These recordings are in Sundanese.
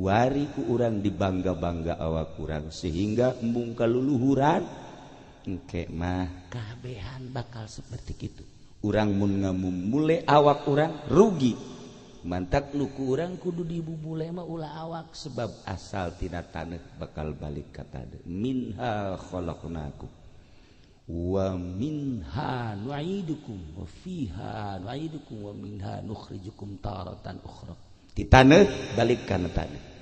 Kuari ku urang dibangga-bangga awak urang sehingga embung kaluluhuran engke mah kabehan bakal seperti kitu. Urang mun ngamumule awak urang rugi. Mantak nu ku urang kudu dibubule mah ulah awak sebab asal tina taneuh bakal balik ka taneuh. Minha khalaqnakum wa minha nu'idukum wa fiha nu'idukum wa minha nukhrijukum taratan ukhra. Di taneuh balik kana taneuh.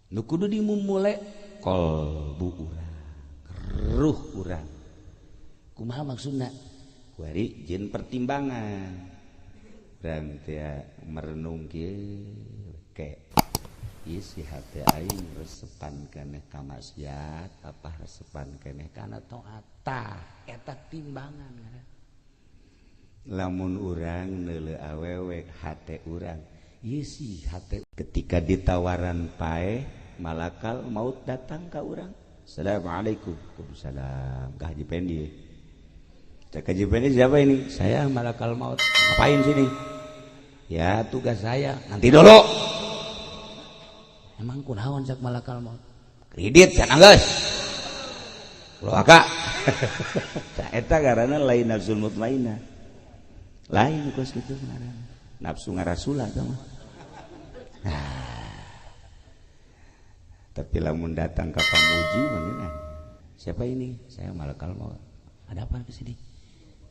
Nu kudu dimumule qalbu urang, ruh urang. Kumaha maksudna? Kuari jeung pertimbangan. Urang teh merenung kieu ke ieu si hate aing resepan keneh ka maksiat apa resepan keneh kana taat. Tah eta timbangan. Lamun urang neuleuh awewe hate urang ieu si hate ketika ditawaran paeh malakal maut datang ka urang. Assalamualaikum. Waalaikumsalam. Ka Haji Pendi. Cak Haji Pendi siapa ini? Saya malakal maut. Ngapain sini? Ya tugas saya. Nanti dulu. Emang kunaon cak malakal maut? Kredit can anggeus. Ulah waka. Tah eta ngaranna lain nafsul mutmainah. Lain kos kitu ngaranna. Nafsu ngarasula tah mah. Nah. Tapi lamun datang ka pamuji mah siapa ini? Saya malakal maut. Ada apa ke sini?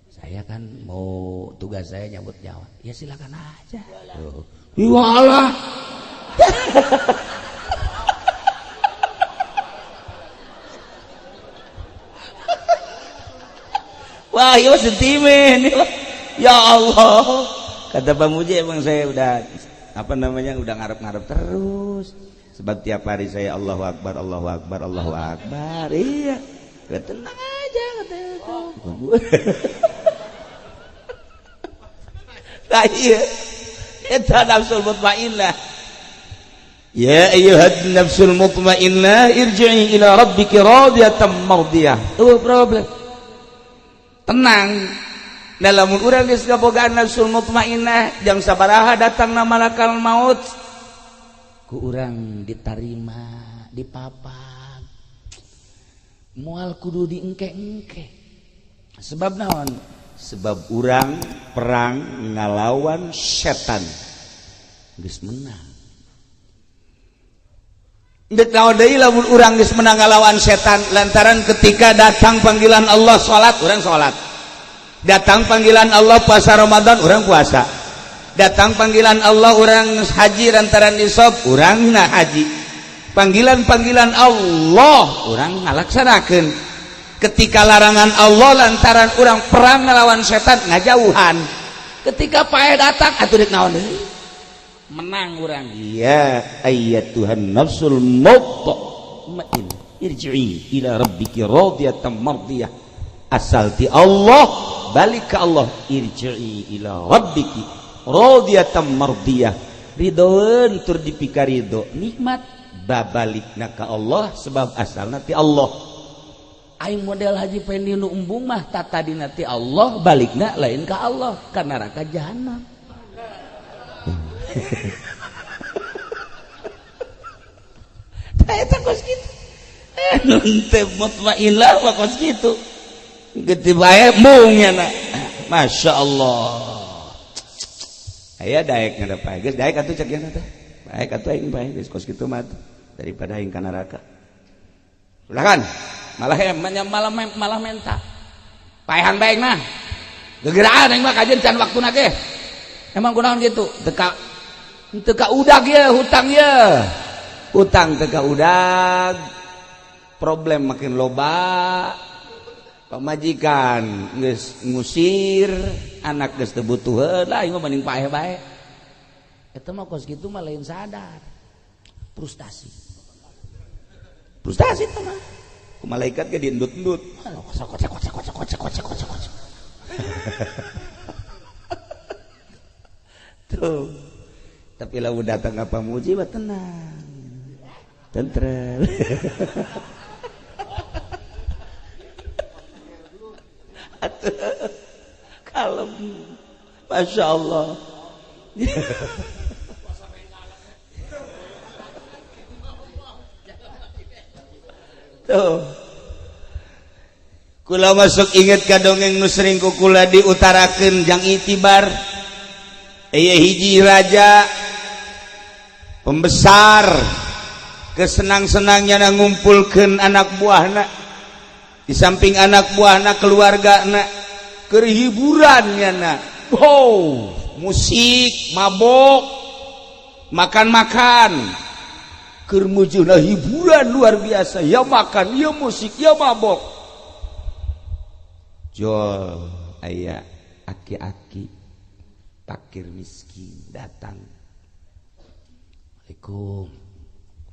Saya kan mau tugas saya nyabut nyawa. Ya silakan aja. Oh. Iwalah. Wah, ieu sentimen. Ya Allah. Kata Pamuji emang saya udah apa namanya udah ngarep-ngarep terus. Sebab tiap hari saya Allahu Akbar, Allahu Akbar, Allahu Akbar. Iya. Udah tenang aja kata itu. Nah, iya. Eta nafsul mutmainnah. Ya ayyuhan nafsul mutmainnah irji'i ila rabbiki radiyatan mardiyah. Oh, problem. Tenang. Nah, lamun urang geus kabogaan nafsul mutmainnah, jam sabaraha datangna malakal maut, ku urang ditarima, dipapak. Moal kudu diengke-engke. Sebab naon? Sebab urang perang ngalawan setan. Geus menang. Deuk naon deui lamun urang geus menang ngalawan setan lantaran ketika datang panggilan Allah salat, urang salat. Datang panggilan Allah puasa Ramadan, urang puasa. Datang panggilan Allah urang haji lantaran nisab, urang na haji. Panggilan-panggilan Allah urang ngalaksanakeun. Ketika larangan Allah lantaran urang perang ngelawan setan ngajauhan. Ketika paeh datang atuh deuk naon deui? Menang urang. Ya ayyatuhan nafsul mutmainnah irji'i ila rabbiki radiyatan mardiyah. Asal ti Allah balik ke Allah, irji'i ila rabbiki radiyatan mardiyah. Ridhoeun tur dipikarido nikmat babalikna ka Allah sebab asalna ti Allah. Aing model Haji Pendi nu embung mah tatadina ti Allah balikna lain ka Allah ka neraka jahanam. Tah eta kos kitu. Nu teu mutmainah mah kos kitu. Gede bae mung nya na. Masya Allah. Aya daek ngadep pae geus daek atuh cek nya teh. Baik atuh aing bae geus kos kitu mah daripada aing ka neraka. Silakan. Malah malah menta. Paehan bae mah. Gegeraan aing mah kajeun can waktuna ge. Emang kunaon kitu? Teu ka udag ye hutang ye. Hutang teu ka udag. Problem makin loba. Pamajikan geus ngusir, anak geus teu butuheun, lah aing mah mending paeh bae. Eta mah kos kitu mah lain sadar. Frustasi. Frustasi teh mah. Ku malaikat ge diendut-endut. Kocok kocok kocok kocok kocok kocok kocok kocok. Tuh. Tapi lamun datang ka pamuji mah tenang. Tentrem. Kalem. Masya Allah. Tuh. Kula masuk inget ka dongeng nu sering ku kula diutarakeun jang itibar. Aya hiji raja pembesar kesenang-senangnya na ngumpulkeun anak buahna. Di samping anak buahna keluargana keur hiburannya na. Wow, musik, mabok, makan-makan. Keur mujuna hiburan luar biasa, ya makan, ya musik, ya mabok. Jol aya aki-aki pakir miskin datang. Assalamualaikum.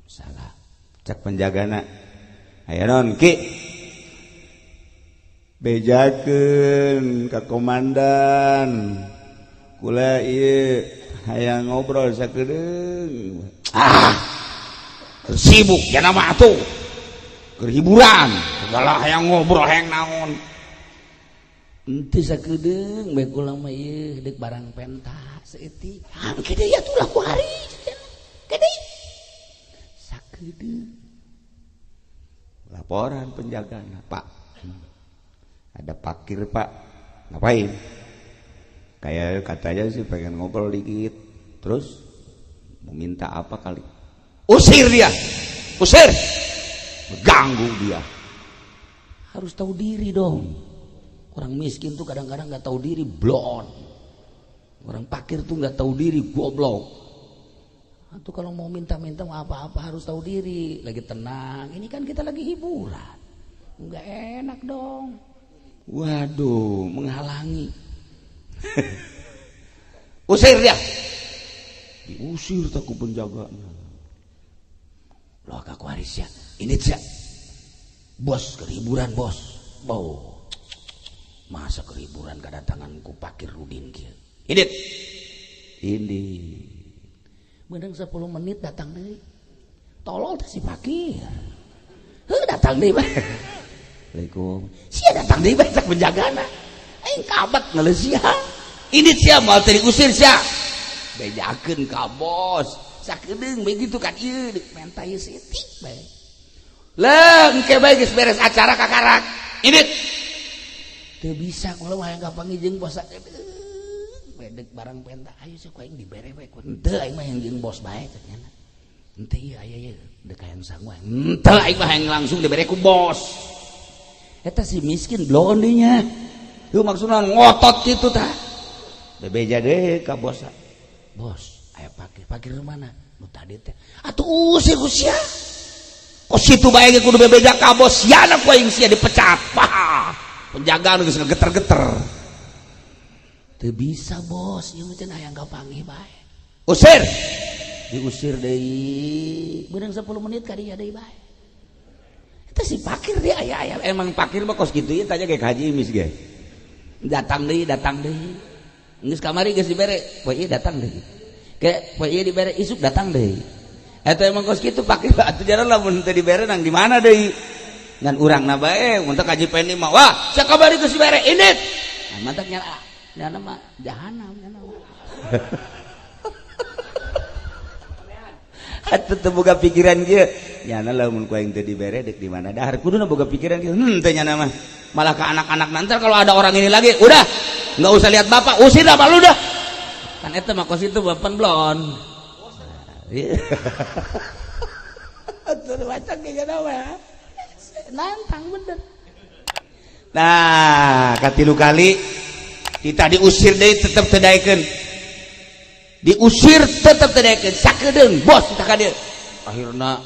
Salah. Cak penjagana. Aya naon ki? Bejakeun ka komandan. Kula ieu hayang ngobrol sakedeung. Ah. Sibuk ya nama atuh. Keur hiburan, segala hayang ngobrol hayang naon. Henteu sakedeung bae kula mah ieu deuk barang penta saeutik. Hang kieu deui atuh lah ku hari. Kieu sakedeung. Laporan penjagana, Pak. Ada pakir, Pak. Ngapain? Kayak katanya sih pengen ngobrol dikit. Terus mau minta apa kali? Usir dia. Usir. Ganggu dia. Harus tahu diri dong. Orang miskin tuh kadang-kadang nggak tahu diri, blon. Orang pakir tuh nggak tahu diri, goblok. Atau kalau mau minta-minta mau apa-apa harus tahu diri. Lagi tenang, ini kan kita lagi hiburan. Nggak enak dong. Waduh, menghalangi. Usir dia. Diusir tak ku penjaganya. Loh kaku haris ya. Ini ya. Bos kehiburan bos. Bau. Masa kehiburan kedatangan ku pakir Rudin kieu. Indit. Ini. Menang 10 menit datang deui. Tolol teh si pakir. Heuh datang deui bae. Assalamualaikum. Sia datang deui bae cak penjagana. Aing kabat ngeuleuh sia. Indit sia moal teu diusir sia. Bejakeun ka bos. Sakedeung begitu kan ieu deuk menta ieu saeutik bae. Lah engke bae geus beres acara kakarak. Indit. Teu bisa kula mah hayang kapanggih jeung bos sakedeung. Bedek barang penta ayo sih ku aing dibere bae ku henteu aing mah hayang jeung bos bae cek nya. Henteu ieu aya ieu deuk hayang sangu henteu aing mah hayang langsung dibere ku bos. Eta si miskin bloon dinya. Ieu maksudna ngotot kitu tah. Bebeja deui ka bos. Bos, aya pakir, pakir mana? Nu tadi teh. Atuh usir ku sia. Kos kitu bae ge kudu bebeja ka bos, siana ku aing sia dipecat. Wah, penjagaan geus ngegeter-geter. Teu bisa bos, ieu mah cenah hayang kapanggih bae. Usir. Diusir deui. Beunang 10 menit ka dieu deui bae. Eta si pakir dia aya-aya emang pakir mah kos kitu ieu tanya ge ka Haji Imis ge. Datang deui, datang deui. Geus kamari geus dibere, poe ieu datang deui. Ke poe ieu dibere isuk datang deui. Eta emang kos kitu pakir atuh jalan lamun teu dibere nang di mana deui. Ngan urangna bae mun teh ka Haji Pendi mah wah sakamari geus dibere indit. Nah, mantak nyala nyana mah jahanam nyana mah. Atuh teu boga pikiran kieu. Nyana lamun ku aing teu dibere deuk di mana dahar kuduna boga pikiran kieu. Teh nyana mah. Malah ke anak-anak nanti kalau ada orang ini lagi, udah nggak usah lihat bapak, usir apa lu dah. Kan eta mah kos itu bapan blon. Atuh baca ge nyana mah. Nantang bener. Nah, katilu kali kita diusir deui tetep teu daekeun. Diusir tetep teu daekeun. Sakedeung bos kita ka dieu. Akhirna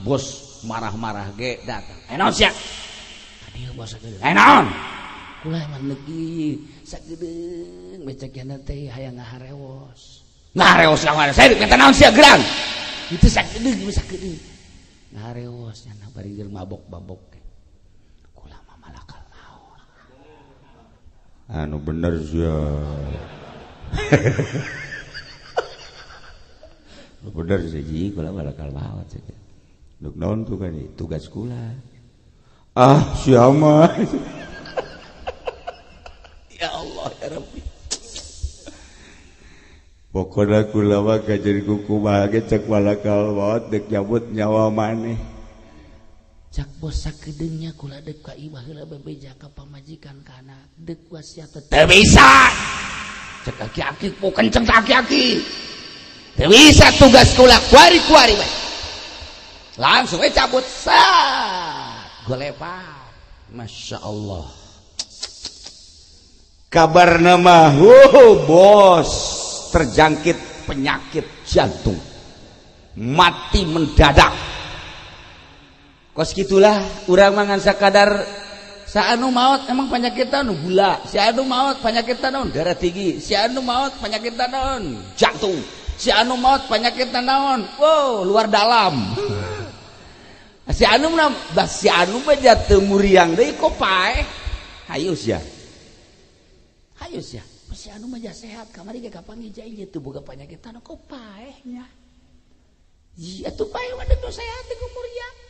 bos marah-marah ge datang. Eh naon sia? Ka dieu bos sakedeung. Eh naon? Kula mah legi sakedeung becek yana teh hayang ngaharewos. Ngaharewos ka mana? Saya minta naon sia gerang. Itu sakedeung sakedeung. Ngaharewos nya bari jeung mabok-mabok. Kula mah malakal maut. Anu bener sia. Bener sih ji, kula malakal maut sih. Duk naon tuh kan tugas kula. Ah, siapa? Ya Allah ya Rabbi. Pokona kula mah kajeun kukumaha ge cek malakal maut deuk nyabut nyawa maneh. Cak bos, sakedeungnya kula deuk ka imah heula, bebeja ka pamajikan, ka anak, deuk wasiat teu bisa. Cek aki-aki ku kenceng, aki-aki teu bisa, tugas kula kuari-kuari bae. Langsung we cabut, sat golepa. Masya Allah, kabar nama, oh, bos terjangkit penyakit jantung, mati mendadak. Kos gitulah urang mangan sakadar si anu maut emang penyakit anu gula, si anu maut penyakit naon, darah tinggi, si anu maut penyakit naon, jantung, si anu maut penyakit naon, wow, luar dalam, si anu mah, bah, si anu mah jatuh muriang deui kok paeh. Hayu sia, hayu sia, si anu mah sehat kamari ge kapanggih jai teu boga penyakit anu, kok paehnya? Iya tuh, paeh mah teu sehat teu muriang.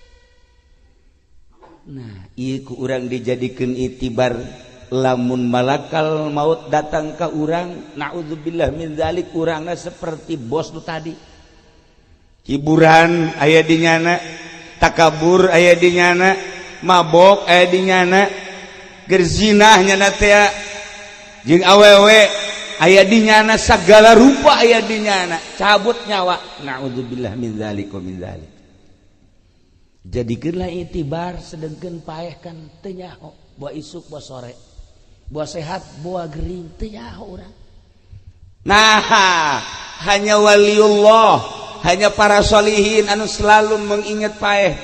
Nah, ieu ku urang dijadikeun itibar. Lamun malakal maut datang ke urang, naudzubillah min dzalik, urangna seperti bos nu tadi, hiburan aya di nyana, takabur aya di nyana, mabok aya di nyana, gerzinah nyana teh jeung awewe aya di nyana, segala rupa aya di nyana, cabut nyawa, naudzubillah min dzalik wa min dzalik. Jadikeunlah itibar, sedengkeun paeh kan teu nyaho, boa isuk boa sore, boa sehat boa gering, teu nyaho urang. Nah, hanya waliullah, hanya para solihin anu selalu mengingat paeh.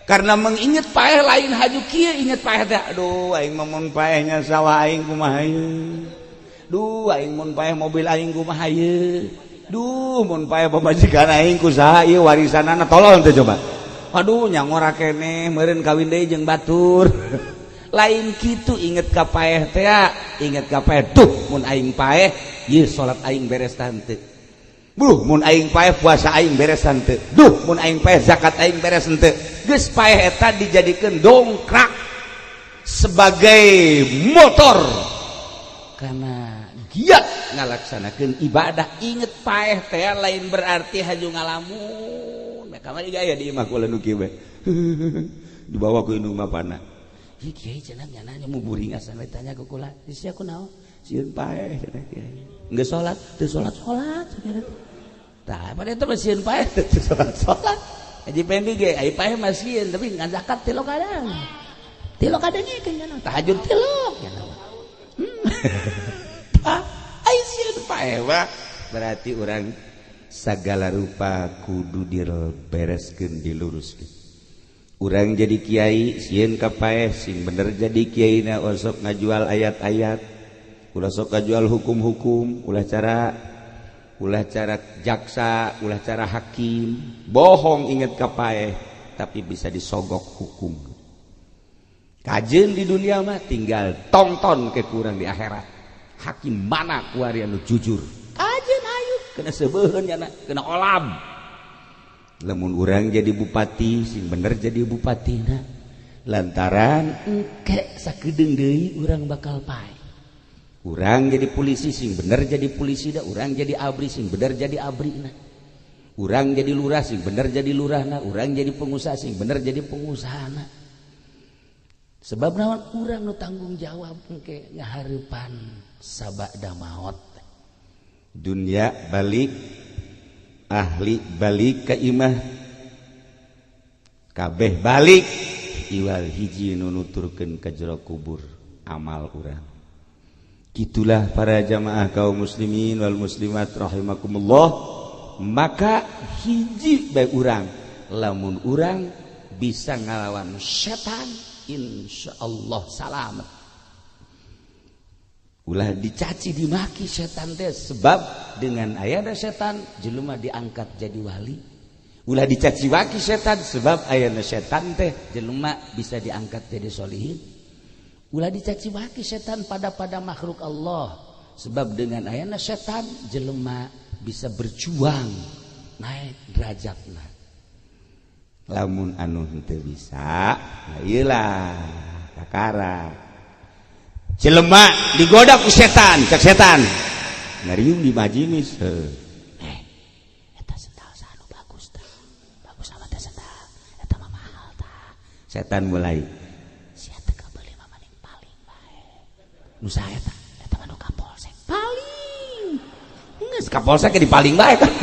Karena mengingat paeh lain haju kieu inget paeh teh, aduh, aing mah mun paehnya sawah aing kumaha ieu, duh, aing mun paeh mobil aing kumaha ieu, duh, mun paeh pamajikan aing ku saha ieu warisanana. Tolol teh coba. Aduh, nyangora keneh meureun kawin deui jeung batur. Lain kitu inget ka paeh teh. Inget ka paeh, duh, mun aing paeh ieu salat aing beres teu, duh, mun aing paeh puasa aing beres henteu, duh, mun aing paeh zakat aing beres henteu. Geus paeh eta dijadikeun dongkrak sebagai motor karena giat ngalaksanakeun ibadah. Inget paeh teh lain berarti haju ngalamun. Nah, kamari gaya di imah kula nu kieu we dibawa ku indung bapana. Ieu kiai cenah nyana mau buringasan we, tanya ku kula, "Sia kunaon?" "Sieun paeh," cenah kiai. "Geus salat?" "Teu salat salat." Tah, pada itu mah sieun paeh teu salat salat. Haji Pendi ge ai paeh mah sieun, tapi ngan zakat tilok kadang. Tilok kadang ieu nya tahajud tilok nya. Tah, ai sieun paeh mah berarti urang segala rupa kudu dibereskeun, diluruskeun. Urang jadi kiai sieun ka paeh, sing bener jadi kiai na. Osok ngajual ayat-ayat, ulah sok ngajual hukum-hukum, ulah cara jaksa, ulah cara hakim bohong. Inget ka paeh, tapi bisa disogok hukum. Kajeun di dunia mah tinggal tonton ke kurang di akhirat, hakim mana kuari anu jujur. Kajeun ayu kena sebeuheun nyana, kena olam. Lamun urang jadi bupati, sing bener jadi bupatina, lantaran engke sakedeung deui urang bakal paeh. Urang jadi polisi, sing bener jadi polisi dah. Urang jadi abri, sing bener jadi abri na. Urang jadi lurah, sing bener jadi lurah na. Urang jadi pengusaha, sing bener jadi pengusaha na. Sebab naon? Urang nu tanggung jawab engke ngahareupan sabada maot. Dunia balik, ahli balik ke imah, kabeh balik, iwal hiji nu nuturkeun ka jero kubur, amal urang. Gitulah para jamaah kaum muslimin wal muslimat rahimakumullah. Maka hiji bae urang, lamun urang bisa ngalawan setan, insyaallah salamet. Ulah dicaci dimaki setan teh, sebab dengan ayana setan jelema diangkat jadi wali. Ulah dicaci maki setan, sebab ayana setan teh jelema bisa diangkat jadi solihin. Ulah dicaci maki setan pada pada makhluk Allah, sebab dengan ayana setan jelema bisa berjuang naik derajatna. Lamun anu henteu bisa, nah iyalah kakara jelema digoda ku setan. Cek setan ngariung di majelis, "Eh, eta sendal sanu bagus tah, bagus amat teh sendal eta mah, mahal tah." Setan mulai sia teh kabeuli mah maling paling bae. Nu saha eta? Eta mah nu Kapolsek. Paling. Geus Kapolsek di paling bae kan.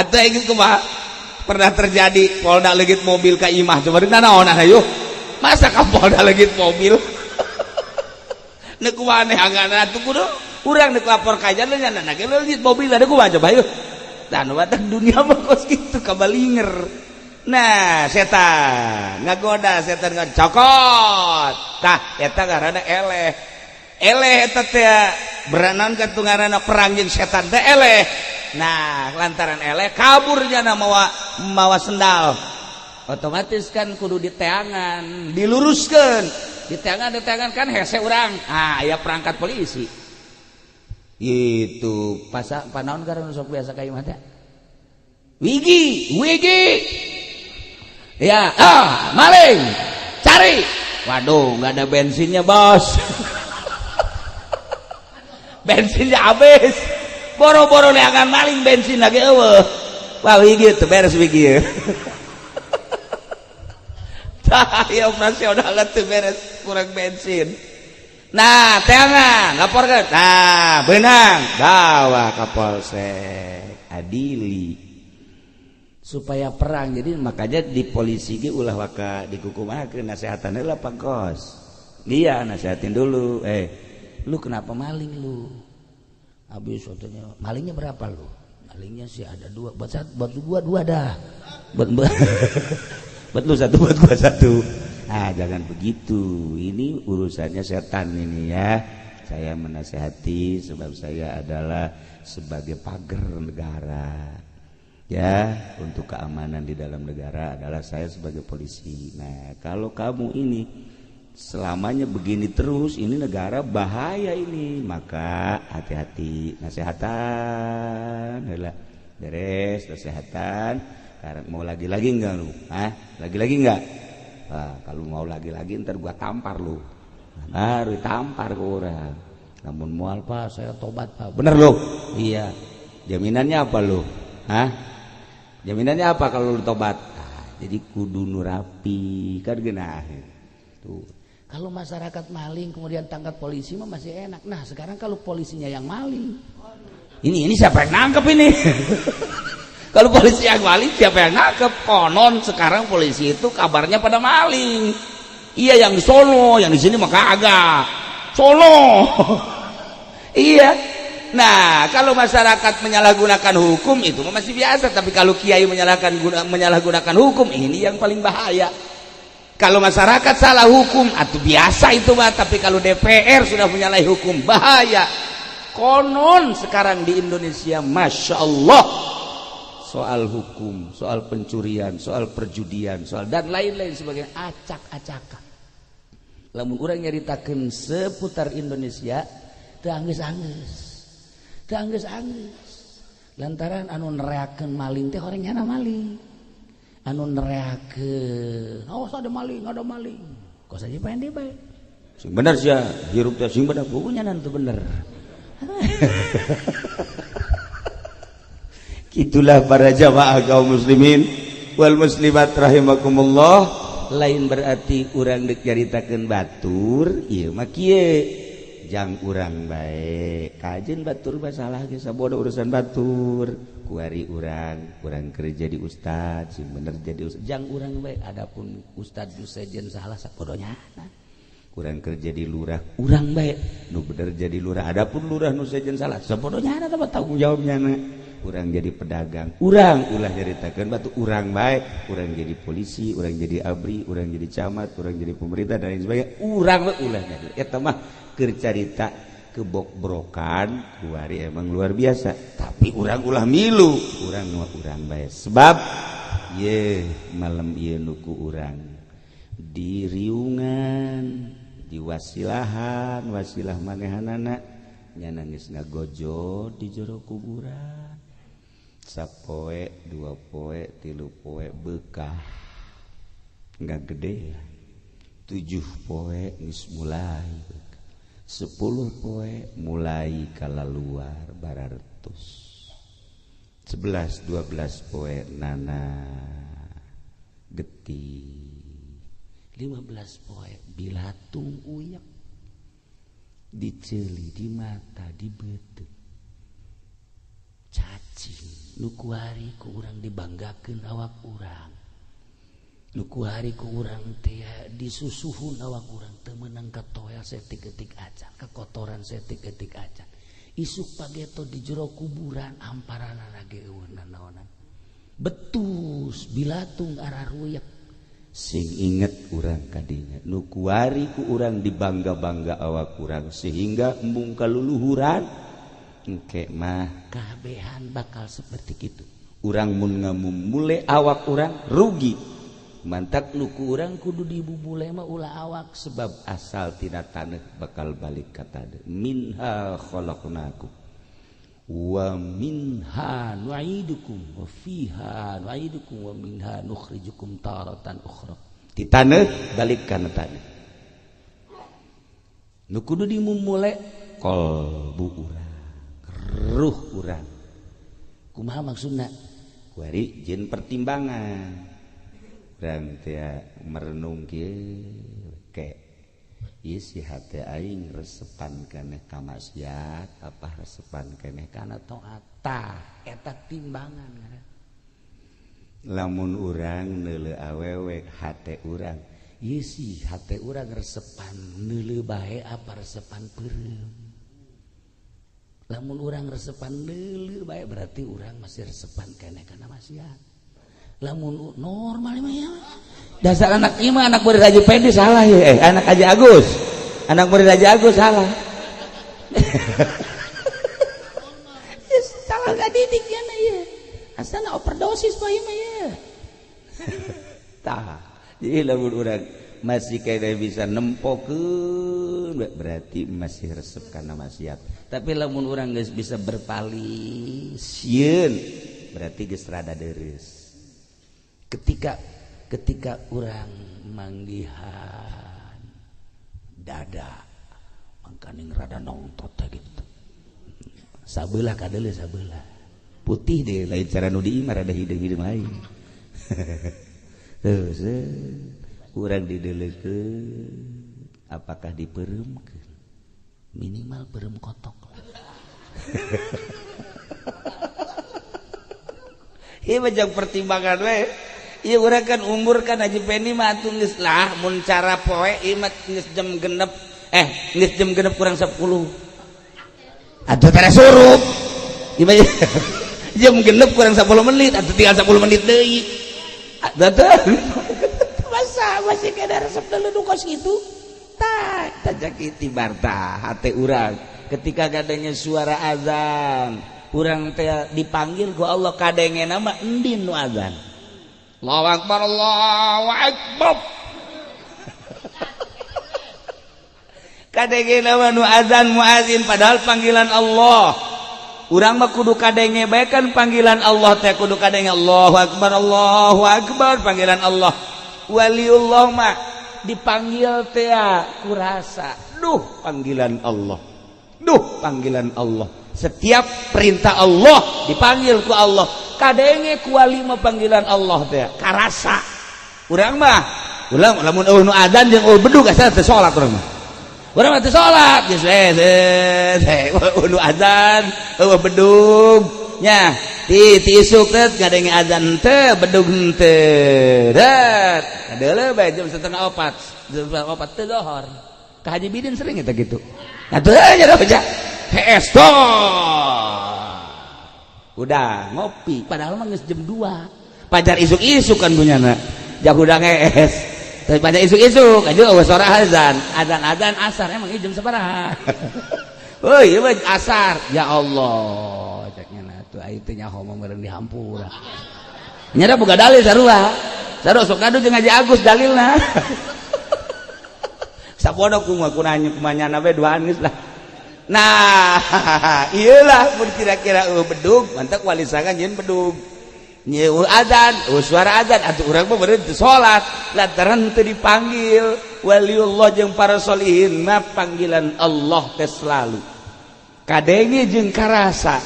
Atuh geus kumaha? Pernah terjadi Polda leungit mobil ka imah, coba dina naon ayo. Masa Kapolda leungit mobil? Nu kumaha neangan atuh kudu urang deuk lapor ka nya nya ge leungit mobil ada kumaha coba yeuh. Tah nu dunia mah kos kitu kabalinger. Nah, setan ngagoda, setan ngacokot. Tah eta ngaranna eleh. Eleh eta teh beranan ka tu ngaranna perang jeung setan teh eleh. Nah, lantaran eleh kabur jana mawa mawa sendal. Otomatis kan kudu diteangan, diluruskeun. Diteangan diteangan kan hese urang. Ah, aya perangkat polisi. Itu pasak panaon karena sok biasa ka imah teh. Wigi, wigi. Ya, ah, maling. Cari. Waduh, nggak ada bensinnya, Bos. Bensinnya habis. Boro-boro neangan maling, bensin lagi eueuh. Wah, wigi teu beres wigi. Tah, ya operasional teu beres, kurang bensin. Nah, teangan, laporkeun. Nah, beunang, bawa ka polsek. Adili. Supaya perang, jadi makanya di polisi ge ulah waka dikukumakeun, nasehatan heula Pak Kos. Iya, nasehatin dulu. Eh, lu kenapa maling lu? Habis katanya, malingnya berapa lu? Malingnya sih ada dua, buat satu, buat gua dua dah. Buat buat, buat lu satu, buat gua satu. Ah, jangan begitu. Ini urusannya setan ini ya. Saya menasehati sebab saya adalah sebagai pagar negara. Ya, untuk keamanan di dalam negara adalah saya sebagai polisi. Nah, kalau kamu ini selamanya begini terus, ini negara bahaya ini. Maka hati-hati, nasehatan, heula. Beres nasehatan. Sekarang mau lagi-lagi enggak lu? Hah? Lagi-lagi enggak? Nah, kalau mau lagi-lagi ntar gua tampar lu. Baru tampar ke orang. Namun moal, Pak, saya tobat, Pak. Bener lu? Iya. Jaminannya apa lu? Hah? Jaminannya apa kalau lu tobat? Nah, jadi kudu nu rapi kan geunah. Tuh. Kalau masyarakat maling kemudian tangkap polisi mah masih enak. Nah, sekarang kalau polisinya yang maling. Ini siapa yang nangkep ini? Kalau polisi yang maling siapa yang nangkep? Konon sekarang polisi itu kabarnya pada maling. Iya, yang di Solo, yang di sini mah kagak. Solo. Iya. Nah, kalau masyarakat menyalahgunakan hukum itu masih biasa, tapi kalau kiai menyalahgunakan hukum ini yang paling bahaya. Kalau masyarakat salah hukum atau biasa itu mah, tapi kalau DPR sudah menyalahi hukum bahaya. Konon sekarang di Indonesia, masya Allah, soal hukum, soal pencurian, soal perjudian, soal dan lain-lain sebagainya acak-acakan. Lamun urang nyaritakeun seputar Indonesia, teu anggeus-anggeus. Teu anggeus-anggeus. Lantaran anu nereakeun maling teh orang nyana maling. Anu nereakeun, awas ada maling, ada maling. Kos aja pengen bae. Sing bener sia, hirup teh sing bener, pokoknya nanti bener. Itulah para jamaah kaum muslimin wal muslimat rahimakumullah. Lain berarti urang dek nyaritakeun batur, ieu mah kieu. Jang urang bae kajen batur masalah ge sabodo urusan batur. Kuari urang, urang kerja di ustad, sing bener jadi ustad. Jang urang bae, adapun ustad nu sejen salah sabodonya. Kurang kerja di lurah, urang bae nu bener jadi lurah, adapun lurah nu sejen salah sabodonya mah tanggung jawabnya na. Urang jadi pedagang, urang ulah nyaritakeun batu, urang bae, urang jadi polisi, urang jadi ABRI, urang jadi camat, urang jadi pemerintah dan lain sebagainya, urang bae ulah nyarita. Eta mah keur carita kebok-brokan kuari emang luar biasa, tapi urang ulah milu, urang mah urang bae sebab ye malam ieu nu ku urang di riungan di wasilahan wasilah manehanana nya nangis ngagojo di jero kuburan sapoe dua poe tilu poe bekah nggak gede ya 7 poe geus mulai bekah 10 poe mulai kalaluar bararetus 11 12 poe nana Getih 15 poe bilatung uyek diceuli di mata di beuteung cacing nu kuari ku urang dibanggakeun awak urang nu kuari ku urang teh disusuhun awak urang teu meunang katoel saeutik-eutik acan kekotoran saeutik-eutik acan isuk pageto di jero kuburan hamparanana ge eueuh nanaonan betus bilatung araruyek sing inget urang kadinya nu kuari ku urang dibangga-bangga awak urang sehingga embung kaluluhuran engke mah kabehan bakal seperti itu urang mun ngamumule awak urang rugi mantak nu ku urang kudu dibubule mah ulah awak sebab asal tina taneuh bakal balik ka taneuh minha khalaqnakum wa minha nu'idukum wa fiha nu'idukum wa minha nukhrijukum taratan ukhra ti taneuh balik kana taneuh nu kudu dimumule qalbu urang ruh urang kumaha maksudna kuari jeung pertimbangan urang teh merenung kieu ke ieu si hate aing resepan keneh ka maksiat apa resepan keneh kana taat tah eta timbangan ngaran lamun urang neuleu awewe hate urang ieu si hate urang resepan neuleu bae apa resepan peureum lamun urang resepan neuleu bae berarti urang masih resepan keneh kana maksiat lamun normal mah ya dasar anak ieu mah anak murid Haji Pendi salah ya anak Haji Agus anak murid Haji Agus salah salah gak didik ya na ya asalna overdosis bae mah ya tah jadi lamun urang masih kena bisa nempokeun berarti masih resep kana maksiat tapi lamun urang geus bisa berpaling sieun berarti geus rada dereus ketika urang manggihan dada mangkaning rada nongtot teh gitu sabelah kadeuleu sabelah putih deh lain cara nu di imah rada hideung-hideung lain terus urang dideuleukeun apakah dipereumkeun minimal peureum kotok lah ieu mah jang pertimbangan we ieu urang kan umur kan Haji Pendi mah atuh geus lah mun cara poe ieu mah geus jam genep geus jam genep kurang 10 atuh tara surup ieu mah jam genep kurang 10 menit atuh tinggal 10 menit deui atuh masa masih kena resep deuleu kos kitu tah tajak itibar tah hate urang ketika kadenge suara azan urang teh dipanggil ku Allah kadengena mah endin nu azan Allahu Akbar Allahu Akbar kadenge mah nu azan muazin padahal panggilan Allah urang mah kudu kadenge bae kan panggilan Allah teh kudu kadenge Allahu Akbar Allahu Akbar panggilan Allah waliullah mah dipanggil teh kurasa duh panggilan Allah duh panggilan Allah setiap perintah Allah dipanggil ku Allah kadenge ku wali mah panggilan Allah teh karasa urang mah ulang lamun eueuh nu adzan jeung eueuh bedug asa teu salat urang mah urang mah teu salat geus we nu adzan eueuh bedug nya ti isuk teh ngadenge adzan teu bedug henteu dat kadeuleu bae jam 3:30 jam 4:30 teu dohor ka Haji Bidin sering eta kitu atuh nya da hees udah ngopi padahal mah geus jam 2 pajar isuk-isuk kan punyana jauh udah ngees tapi pajar isuk-isuk aja eueuh suara azan azan asar emang ieu jam sabaraha euy ieu mah asar ya Allah cek nya atuh aya teh nyaho mah meureun dihampura nya da boga dalil sarua sarua sok ngadu jeung Haji Agus dalilna sabodo kumaha kunanya kumanyana we duaan geus lah. Nah, iyalah mun kira-kira bedug, mantak wali sanga nyieun bedug. Nyieun azan, suara azan atuh urang mah beureun teu salat, lantaran teu dipanggil waliullah jeung para solihin mah panggilan Allah teh selalu. Kadenge jeung karasa.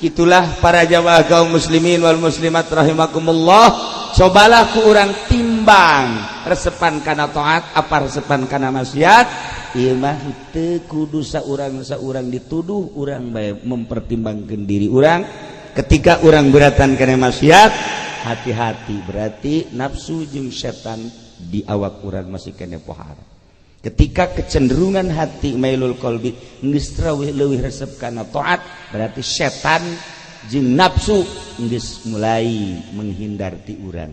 Kitulah para jamaah kaum muslimin wal muslimat rahimakumullah, Cobalah ku urang timbang resepan kana taat apa resepan kana maksiat. Ieu mah teu kudu saurang saurang dituduh, urang bae mempertimbangkan diri urang. Ketika urang beratan kana maksiat, hati-hati, berarti nafsu jeung setan di awak urang masih kene pohara. Ketika kecenderungan hati mailul qalbi geus leuwih resep kana taat, berarti setan jeung nafsu geus mulai menghindar ti urang.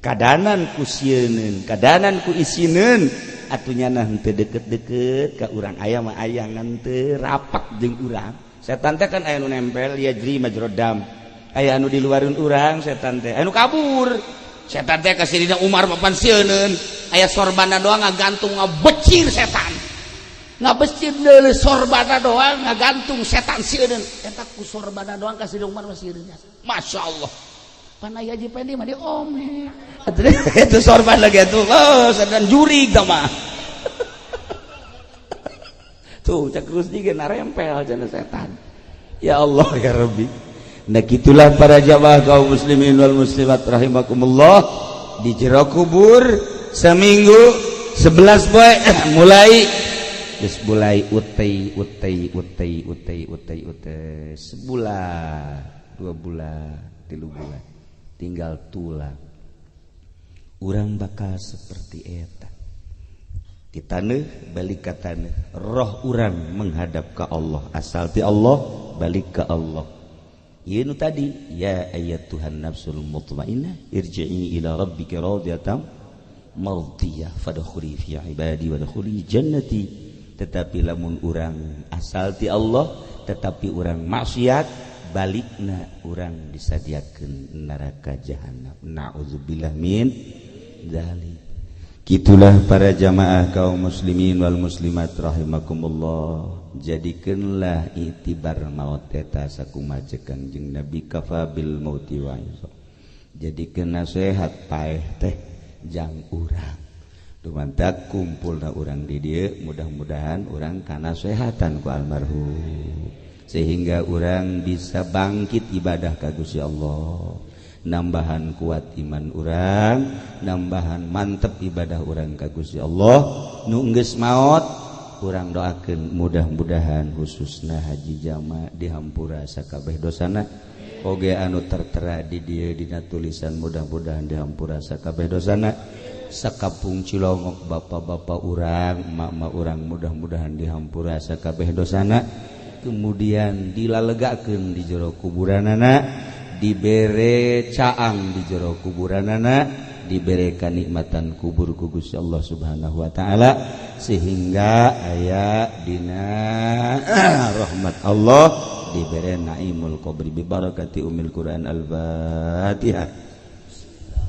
Kadanan ku sieuneun, kadanan ku isineun, atuh nyana henteu deket-deket ka urang, aya mah aya ngan teu rapat jeung urang. Setan teh kan aya nu nempel, yajri majrad dam, aya anu di luareun urang. Setan teh anu kabur, setan teh ka Sayyidina Umar papan sieuneun, aya sorbana doang ngagantung, ngabecir setan, ngabecir deuleu sorbana doang ngagantung setan sieuneun eta ku sorbana doang ka Sayyidina Umar mah sieun. Masya Allah, pan aya Haji Pendi mah diome itu sorban lagi atuh. Oh, setan jurig tah mah tuh, cak Rusdi ge narempel cenah setan. Ya Allah ya Rabbi. Nah, gitulah para jamaah kaum muslimin wal muslimat rahimakumullah. Di jero kubur seminggu 11 poe mulai geus mulai utei utei utei utei utei utei, sebulan, 2 bulan, 3 bulan, tinggal tulang. Urang bakal seperti eta di tanah, balik ke tanah. Roh urang menghadap ke Allah, asal ti Allah, balik ke Allah. Ieu nu tadi, ya ayyatuhan nafsul mutmainnah irji'i ila rabbika radiyatan mardiyah fadkhuli fi ibadi wadkhuli jannati. Tetapi lamun urang asal ti Allah tetapi urang maksiat, balikna urang disadiakeun neraka jahanam, naudzubillah min dzalik. Gitulah para jamaah kaum muslimin wal muslimat rahimakumullah. Jadikanlah itibar maut eta sakumaha cek Kanjeng Nabi, kafa bil mauti wa. Jadikeun nasihat paeh teh jang urang. Dumantak kumpulna urang di dieu, mudah-mudahan urang kanasehatan ku almarhum sehingga urang bisa bangkit ibadah ka Gusti Allah, nambahan kuat iman urang, nambahan mantep ibadah urang ka Gusti Allah. Nu geus maot urang doakeun mudah-mudahan, khususna Haji Jama, dihampura sakabeh dosana. Oge anu tertera di dieu dina tulisan, mudah-mudahan dihampura sakabeh dosana. Sakampung Cilongok, bapak-bapak urang, emak-emak urang, mudah-mudahan dihampura sakabeh dosana, kemudian dilalegakeun di jero kuburanana, dibere caang di jero kuburanana, dibere kanikmatan kubur ku Gusti Allah Subhanahu wa taala, sehingga aya dina rahmat Allah, dibere naimul qabri bi barakati umil Quran. Al-Fatihah.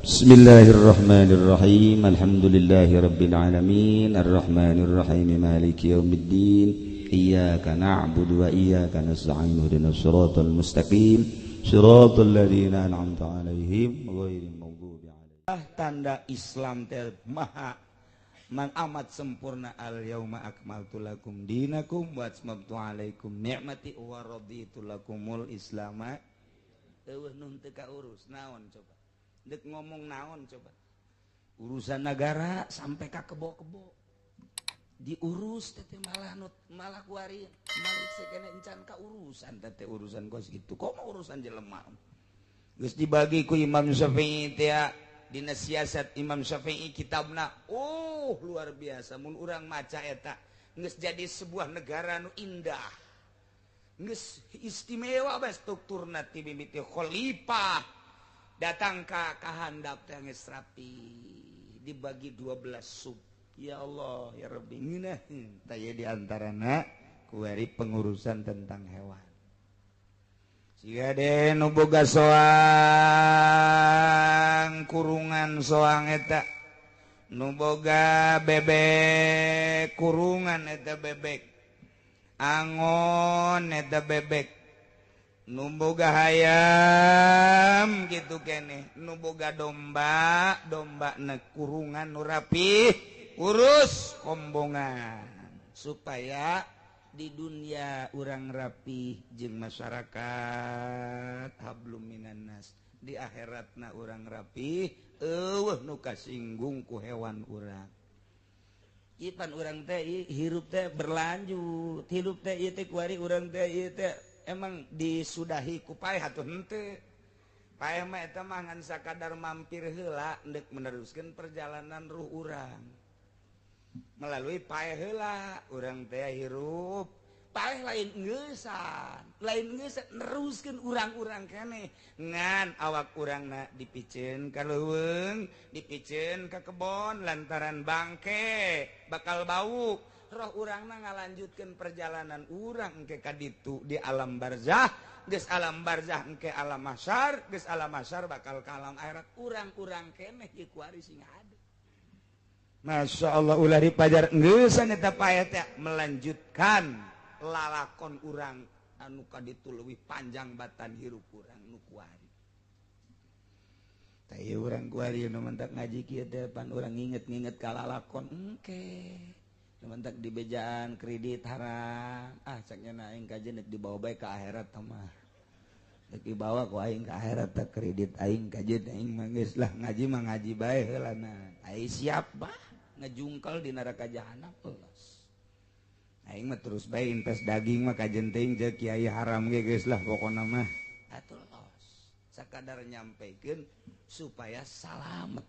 Bismillahirrahmanirrahim. Alhamdulillahirabbil alamin, arrahmanirrahim, maliki yaumiddin, iyyaka na'budu wa iyyaka nasta'in, ihdinas siratal mustaqim, siratal ladzina an'amta 'alaihim ghairil maghdubi 'alaihim. Tanda Islam teh maha mang amat sempurna. Al yauma akmaltu lakum dinakum wa atmamtu alaikum ni'mati wa raditu lakumul islama. Eueuh nu teu kaurus naon coba? Dek ngomong naon coba? Urusan negara sampai ka kebo-kebo diurus teh, malah nut malah kuari balik sekene encan ka urusan teh, urusan kos gitu kok mau urusan jelema. Geus dibagi ku Imam Syafi'i teh dina siasat Imam Syafi'i kitabna. Oh, luar biasa mun urang maca eta, geus jadi sebuah negara nu indah, geus istimewa bae strukturna, ti mimiti khalifah datang ka kahandap teh geus rapi, dibagi 12 sub. Ya Allah ya Rabbi, ngeunaheun taya di antarana kuari pengurusan tentang hewan. Siga de nu boga soang kurungan, soang eta nu boga bebek kurungan, eta bebek angon, eta bebek nu boga hayam gitu kene, nu boga domba, domba ne kurungan nu rapi, urus kombongan supaya di dunia urang rapi jeung masyarakat, hablum minan nas. Di akhiratna urang rapi, eueuh nu kasinggung ku hewan urang. Ipan urang teh hirup teh berlanjut, hirup teh ieu teh kuari urang teh ieu teh emang disudahi ku paeh atuh henteu. Paeh mah eta mah ngan sakadar mampir heula ndek meneruskeun perjalanan ruh urang. Melalui paeh heula urang teh hirup. Paeh lain ngeusan, lain ngeusan neruskeun urang-urang keneh. Ngan awak urangna dipiceun ka leuweung, dipiceun ka kebon lantaran bangke bakal bau. Roh urangna ngalanjutkeun perjalanan urang engke ka ditu di alam barzah, geus alam barzah engke alam mahsyar, geus alam mahsyar bakal ka alam akhirat. Urang-urang keneh ieu kuari sing ada. Masya Allah, ulah dipajar ngeusan eta paeh teh melanjutkan lalakon urang anu kaditu leuwih panjang batan hirup urang nu kuari. Tah ieu urang kuari nu mentak ngaji kieu teh pan urang nginget-nginget ka lalakon engke. Nu mentak dibejaan kredit haram, ah cak nya aing kajeun deuk dibawa bae ka akhirat mah. Deuk dibawa ku aing ka akhirat teh kredit aing kajeun aing mah geus lah ngaji mah ngaji bae heula na. Ai siap bah ngejungkel di neraka jahanam los. Aing mah terus bae invest daging mah kajen teuing jeung kiai haram ge geus lah pokona mah. Atuh los. Sakadar nyampikeun supaya salamet.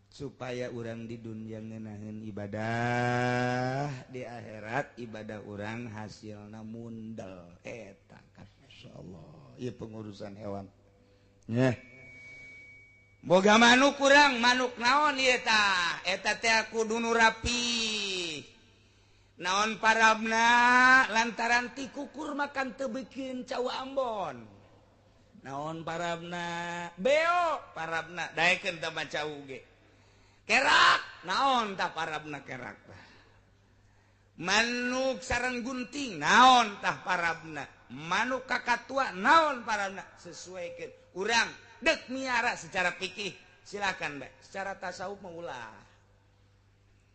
Supaya urang di dunia ngeunaheun ibadah, di akhirat ibadah urang hasilna mundel. Eta kan masyaallah ieu pengurusan hewan. Nyeh. Boga manuk urang, manuk naon ieu tah? Eta teh kudu nu rapi. Naon parabna lantaran ti kukur makan teu bikin cau Ambon. Naon parabna beo parabna daekeun teh mah cau ge. Kerak naon tah parabna kerak tah. Manuk sareng gunting naon tah parabna. Manuk kakatua naon parabna sesuaikeun urang dek miara secara fikih silakan bae, secara tasawuf mah ulah.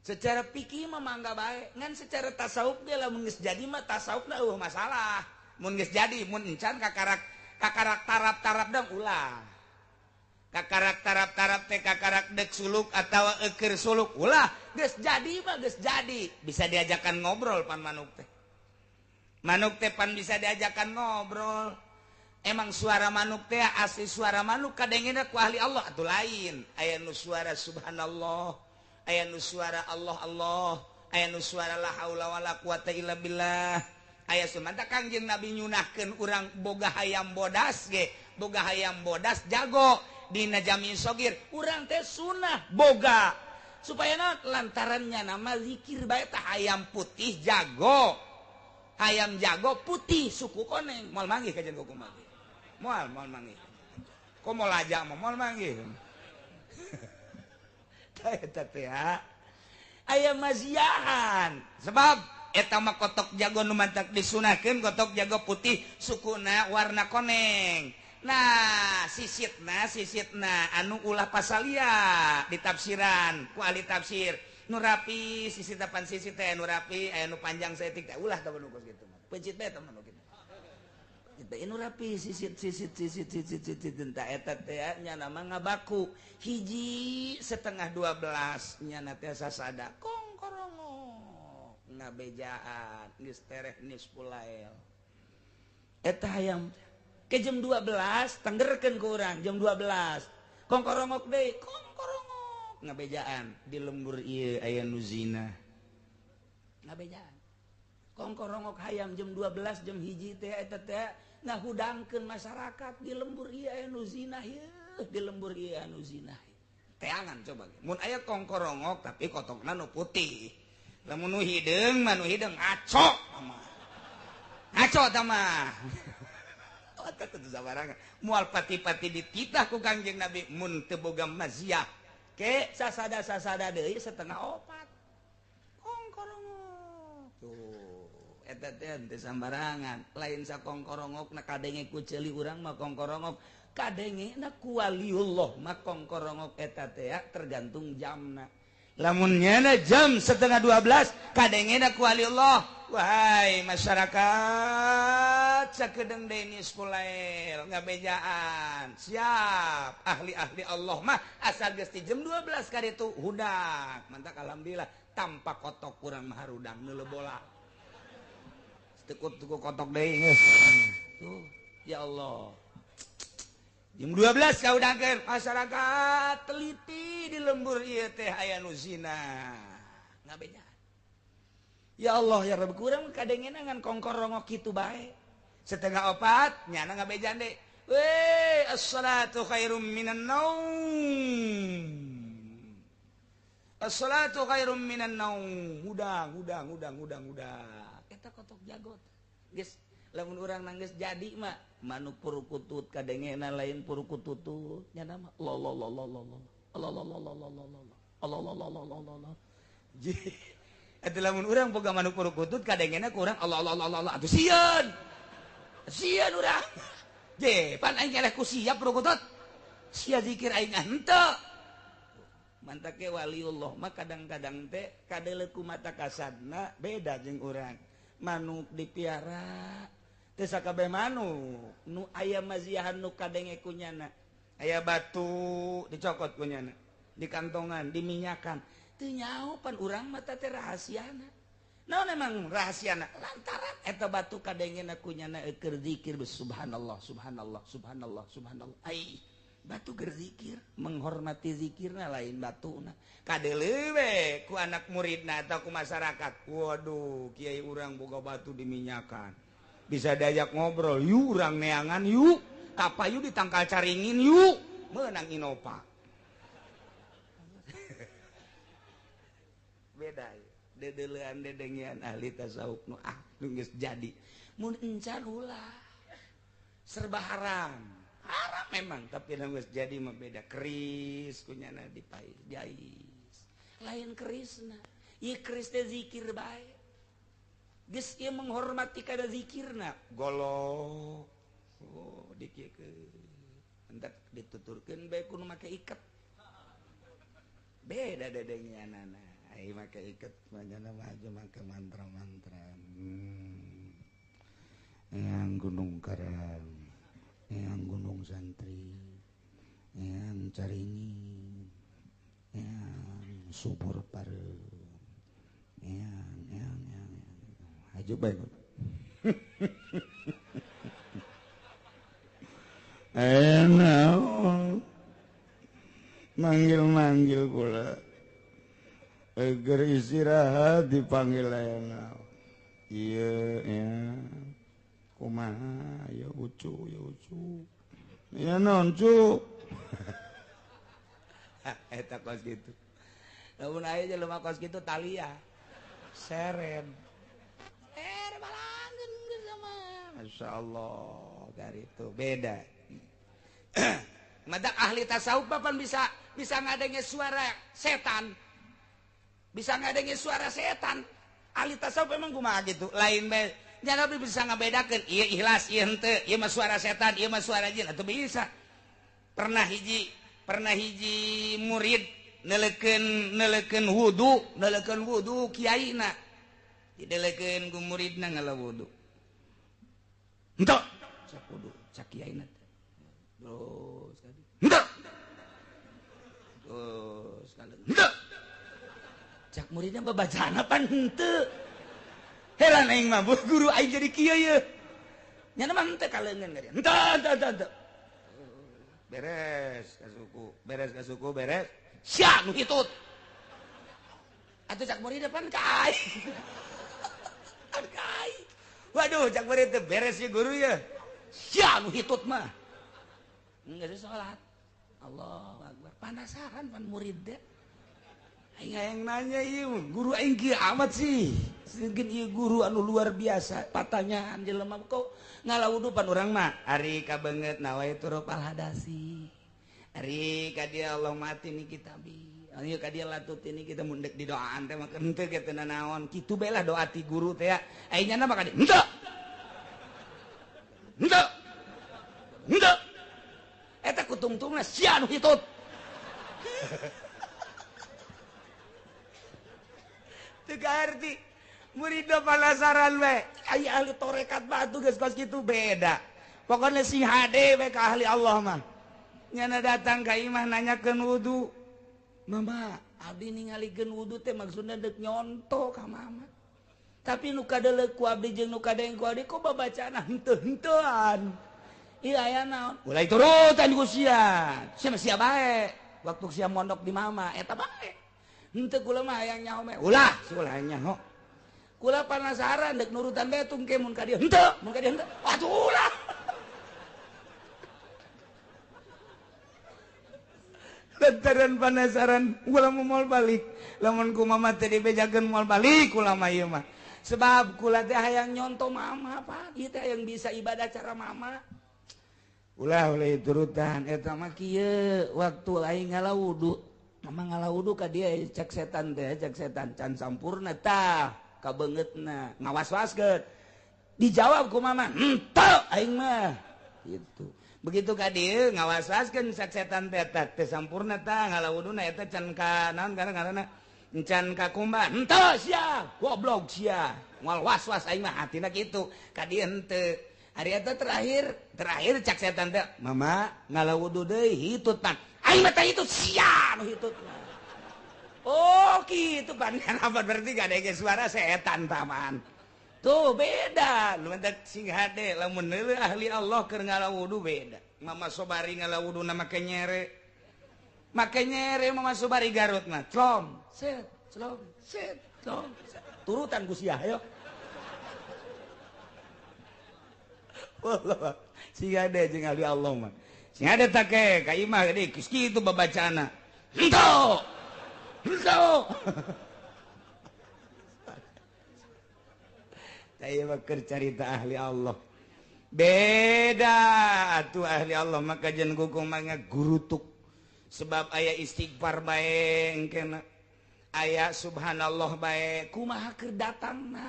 Secara fikih mah mangga bae, ngan secara tasawuf ge lamun geus jadi mah tasawufna eueuh masalah. Mun geus jadi mun encan kakarak kakarak tarap-tarap dang ulah. Kakarak tarap-tarap teh kakarak dek suluk atawa eukeur suluk ulah. Geus jadi mah geus jadi, bisa diajakan ngobrol pan manuk teh. Manuk teh pan bisa diajakan ngobrol. Emang suara manuk teh asli suara manuk kadengena ku ahli Allah atuh lain. Aya nu suara subhanallah, aya nu suara Allah Allah, aya nu suara la haula wala quwata illa billah. Aya sumanta Kangjeng Nabi nyunahkeun urang boga hayam bodas ge, boga hayam bodas jago dina jami sogir, urang teh sunah boga. Supaya naon lantarannya nama zikir bae tah hayam putih jago. Hayam jago putih suku koneng, moal manggih kajian kuku manggih. Moal moal manggih. Komo lajak mah moal manggih. Tah eta teh aya maziahan. Sebab eta mah kotok jago nu mantak disunahkeun kotok jago putih sukuna warna koneng. Nah, sisitna anu ulah pasalia ditafsiran ku ahli tafsir. Nu rapi sisit depan sisit teh nu rapi aya nu panjang saeutik teh ulah tah nu kos kitu mah. Peuncit bae tah nu kitu. Kita nu rapi sisit sisit sisit sisit sisit tah eta teh nya nama ngabaku. Hiji setengah 12 nya teh sasada kongkorongok ngabejaan geus tereh nisfulail. Eta hayam ke jam 12 tenggerkeun ku urang jam 12 kongkorongok deui kongkorongok ngabejaan di lembur ieu aya nu zina ngabejaan kongkorongok hayam jam 12 jam hiji teh eta teh ngahudangkeun masyarakat di lembur ieu aya nu zina ieu di lembur ieu anu zina teangan coba mun aya kongkorongok tapi kotokna nu putih lamun nu hideung mah nu hideung ngaco mah ngaco tah mah. Mual pati-pati dititah ku Kangjeng Nabi mun teu boga maziah ke sasada-sasada deui setengah opat kongkorongok tuh eta teh teu sambarangan lain sakongkorongokna kadenge ku ceuli urang mah kongkorongok kadengena ku waliullah mah kongkorongok eta teh tergantung jamna. Lamun nyana jam 11:30 kadengena ku waliullah, wahai masyarakat 4 sakedeung deui nisful lail ngabejaan. Siap ahli-ahli Allah mah asal geus ti jam 12 ka ditu hudang. Mantak alhamdulillah tanpa kotok kurang mah harudang neuleuh bola. Tekut tuku kotok deui geus. Tuh ya Allah. Jam 12 kaudangkeun masyarakat teliti di lembur ieu teh aya nu zina. Ngabejaan. Ya Allah ya Rabb kurang kadengena ngan kongkor rongok kitu bae. 3:30 nyana ngabejaan deui. Weh, as-salatu khairum minan naum. As-salatu khairum minan naum. Hudang hudang hudang hudang hudang. Eta kotok jagot. Geus lamun urang nangis jadi mah manuk purukutut kadengena lain purukututut nyana mah Allah Allah Allah Allah Allah Allah Allah Allah Allah Allah Allah Allah Allah. Eta lamun urang boga manuk purukutut kadengena ku urang Allah Allah Allah Allah atuh sieun. Sieun urang. Je, pan aing eleh ku siap purukutut. Sia zikir aing henteu. Mantak ge waliullah mah kadang-kadang teh kadeuleu ku mata kasadna beda jeung urang. Manuk dipiara teu sakabeh manuk nu aya maziahan nu kadenge ku nyana. Aya batu dicokot ku nyana, dikantongan, diminyakan. Teu nyaho pan urang mah teh rahasiana. Naon emang rahasiana? Lantaran eta batu kadengena ku nyana keur zikir subhanallah subhanallah subhanallah subhanallah. Ai batu keur zikir, menghormati zikirna lain batuna. Kadeuleu we ku anak muridna atau ku masyarakat. Waduh, kiai urang boga batu diminyakan. Bisa diajak ngobrol, yuk urang neangan yuk. Kapayu ditangkal caringin yuk. Meunang Innova. Beda dedelean dedengian ahli tasawuf nu ah nu geus jadi. Mun encan ulah serba haram. Haram memang tapi nu geus jadi mah beda. Keris kunyana dipais jais. Lain kerisna. Ieu keris teh zikir bae. Geus ieu menghormati kada zikirna. Golok. Oh dikieukeun. Hendak dituturkeun bae ku nu make iket. Beda dedengianana. Ai make iket mah nyana mah aja make mantra-mantra. Yang gunung karang, yang gunung santri, yang caringin, yang subur pareum, yang aja bae. Enak manggil-manggil kula. Eger istirahat dipanggil enak. Iya ya. Kumaha ya ucu ya ucu. Ya naon cu. Eta kos kitu. Lamun aya jelema kos kitu talia. Seren. Balangeun geus sama. Masyaallah, dari itu beda. Madak ahli tasawuf bapan bisa ngadenge suara setan. Bisa ngadenge suara setan. Ahli tasawuf emang kumaha gitu. Lain bae nya bisa ngabedakeun ieu ikhlas ieu henteu, ieu mah suara setan, ieu mah suara jin atuh bisa. Pernah hiji murid neleukeun wudu kiaina. Dideleukeun ku muridna ngala wudu. Henteu cak wudu cak kiaina. Terus kali. Henteu. Terus kali. Henteu. Cak muridna babacana pan henteu. Heran aing mah guru aing jadi kieu ye. Nya mah henteu kaleungeun ka dia. Henteu henteu. Beres ka suku, beres. Sia nu hitut. Atuh cak muridna pan ka aing. Pan ka aing. Waduh cak murid teh beres ye guru ye. Sia nu hitut mah. Geus salat. Allahu akbar. Penasaran pan murid teh. Aing hayang nanya ieu guru aing kieu amat sih. Sieun ieu guru anu luar biasa. Patanyaan jelema kok ngalawudu pan urang mah. Ari kabeungeut nawaitu rafal hadasi. Ari ka dia Allah mati ni kitabi. Ayo ka dia latut ini kita mun deuk didoaan teh mah henteu ge teu nanaon. Kitu bae lah doa ti guru teh ya. Aing nyana mah ka dia henteu. Henteu. Henteu. Eta kutungtungna sia nu hitut. Teu kaarti. Murid penasaran we. Ai ahli tarekat batu geus kos kitu beda. Pokoknya si hade we ka ahli Allah mah. Nyana datang ka imah nanyakeun wudu. Mama, abdi ningalikeun wudu teh maksudna deuk nyonto ka mama. Tapi nu kadeleuk ku abdi jeung nu kadeng ku abdi kok babacana henteu-henteuan. Ieu aya naon? Ulah turutan ku sia. Sia mah sia bae. Waktu sia mondok di mama eta bae. Henteu kula mah hayang nyaho meh. Ulah, ulah nyaho. Kula penasaran dek nurutan bae tungke mun ka dieu henteu, mun ka dieu henteu. Atuh ulah. Lantaran penasaran kula moal balik. Lamun ku mama teh dibejakeun moal balik kula mah ieu mah. Sebab kula teh hayang nyonto mama apa? Ieu teh hayang bisa ibadah cara mama. Ulah ulah turutan eta mah kieu waktu aing ngala wudu. Mama ngala wudu ka dieu cek setan teh, cek setan can sampurna tah. Kabeungeutna ngawas-waskeun dijawab ku mama henteu aing mah gitu. Begitu ka dieu ngawas-waskeun sak setan teh teh sampurna tah ngalawuduna eta can ka naon ngaranna can ka kumbah henteu sia goblok sia moal was-was aing mah hatina kitu ka dieu henteu. Ari eta terakhir cak setan teh mama ngalawudu deui hitut pan aing mah teh hitut sia nu hitut. Oh gitu pan, apa berarti gak ada suara setan taman. Tuh beda, lu mentak sing hade lamun neuleun ahli Allah keur ngalawudu beda. Mama Sobari ngalawudu na make nyere. Make nyere Mama Sobari Garut mah. Clom, set, clom, set, clom. Set. Turutan ku sia ayo. Wallah, sing hade jeung ahli Allah mah. Sing hade take ka imah gede geus kitu babacaana. Henteu. Saya bakar carita ahli Allah beda atuh ahli Allah maka jen gugung mangga gurutuk sebab aya istighfar bae engkena aya subhanallah bae kumaha keur datangna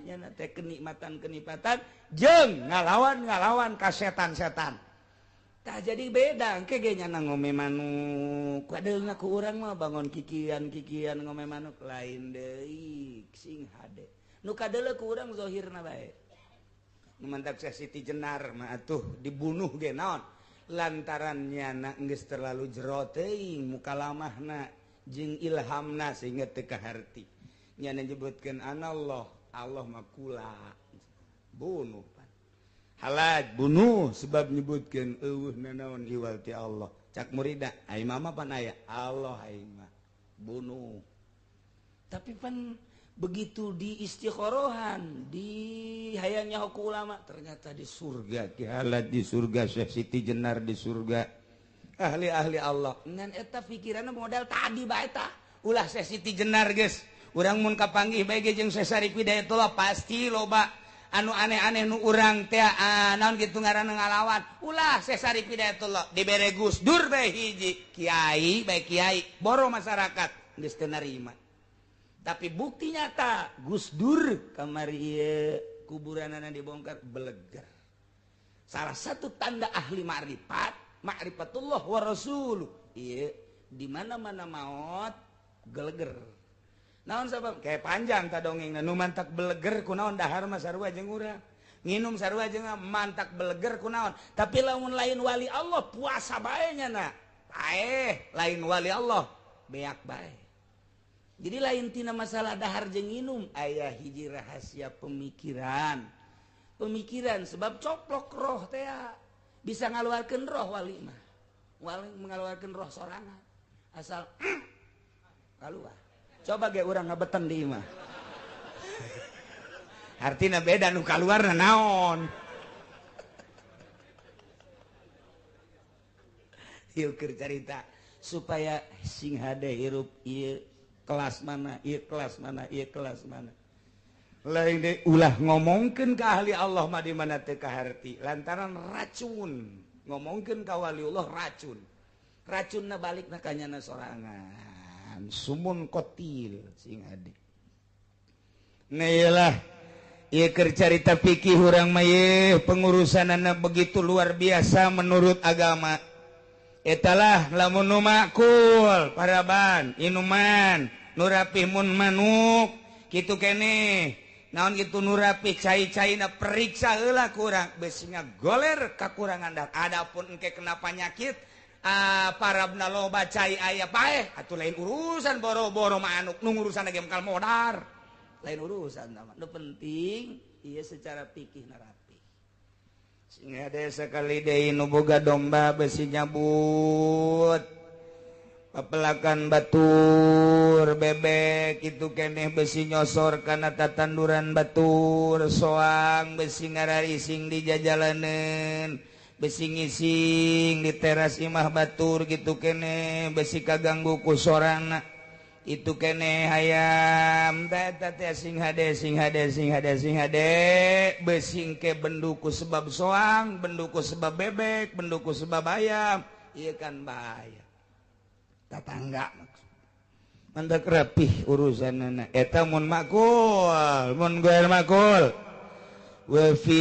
nya teh kenikmatan-kenikmatan jeung ngalawan-ngalawan ka setan-setan. Tah jadi beda engke ge nyana ngome manuk kadeungna ku urang mah bangon kikian-kikian ngome manuk lain deui sing hade nu kadeuleu ku urang zahirna bae. Nu mantak Siti Jenar mah atuh dibunuh ge naon lantaran nyana geus terlalu jero teuing mukalamahna jeung ilhamna sehingga teu kaharti. Nyana nyebutkeun anallah Allah mah kula bunuh halaj bunuh sebab nyebutkeun eueuh nanaon iwal ti Allah. Cak murida ai mama pan aya Allah aing mah bunuh. Tapi pan begitu di istikhorohan di hayangnya ku ulama ternyata di surga Ki Halaj di surga Syekh Siti Jenar di surga ahli-ahli Allah. Ngan eta pikiranna modal tadi bae tah ulah Syekh Siti Jenar geus urang mun kapanggih bae ge jeung Syekh Syarif Hidayatullah pasti loba anu aneh-aneh nu urang teh naon kitu ngaranna ngalawan ulah Syekh Syarif Hidayatullah dibere Gus Dur bae hiji kiai bae kiai boro masyarakat geus teu narima. Tapi bukti nyata Gus Dur kamari ieu kuburanana dibongkar beleger. Salah satu tanda ahli ma'rifat, ma'rifatullah wa rasuluh ieu di mana-mana maot geleger. Naon sabab kayak panjang ta dongengna nu mantak beleger kunaon dahar mah sarua jeung urang nginum sarua jeung mantak beleger kunaon. Tapi lamun lain wali Allah puasa bae nya paeh lain wali Allah beak bae. Jadi lain tina masalah dahar jeung nginum aya hiji rahasia pemikiran. Pemikiran sebab coplok roh teh bisa ngaluarkeun roh wali mah. Wali mengaluarkeun roh sorangan asal kaluar. Coba ge urang ngabeten di imah. Artina beda nu kaluarna naon. Ieu keur carita supaya sing hade hirup ieu kelas mana, ieu kelas mana, ieu kelas mana. Lain deui ulah ngomongkeun ka ahli Allah mah di mana teu kaharti lantaran racun. Ngomongkeun ka waliullah racun. Racunna balikna ka nyana sorangan. Sumun kotil sing hade. Nah iyalah ieu keur carita fikih urang mah ieu pengurusanana begitu luar biasa menurut agama. Etalah lamun nu makul paraban inuman nu rapih mun manuk Kitu keneh naon gitu nu rapi, cai-caina periksa heula kurang, besi ngagoler kakurangan dahar. Adapun engke kena penyakit, ah, parabna loba, cai aya, paeh atuh lain urusan. Boro-boro manuk nu urusan lagi kal modar, lain urusan. Nu penting iya secara pikih na rapi. Sing hade sekali deui, nu boga domba besi nyabut pepelakan batur, bebek itu keneh besi nyosor karena tatanduran batur, soang besi ngararising di jajalanan, besi ngising di teras imah batur, gitu keneh besi kaganggu ku sorana. Itu keneh hayam teh teh, sing hade, sing hade, sing hade, sing hade, besi ke bendu ku sebab soang, bendu ku sebab bebek, bendu ku sebab ayam. Iya kan bahaya tetangga. Mantak rapih urusan eta mun makul, mun gair makul. Wa fi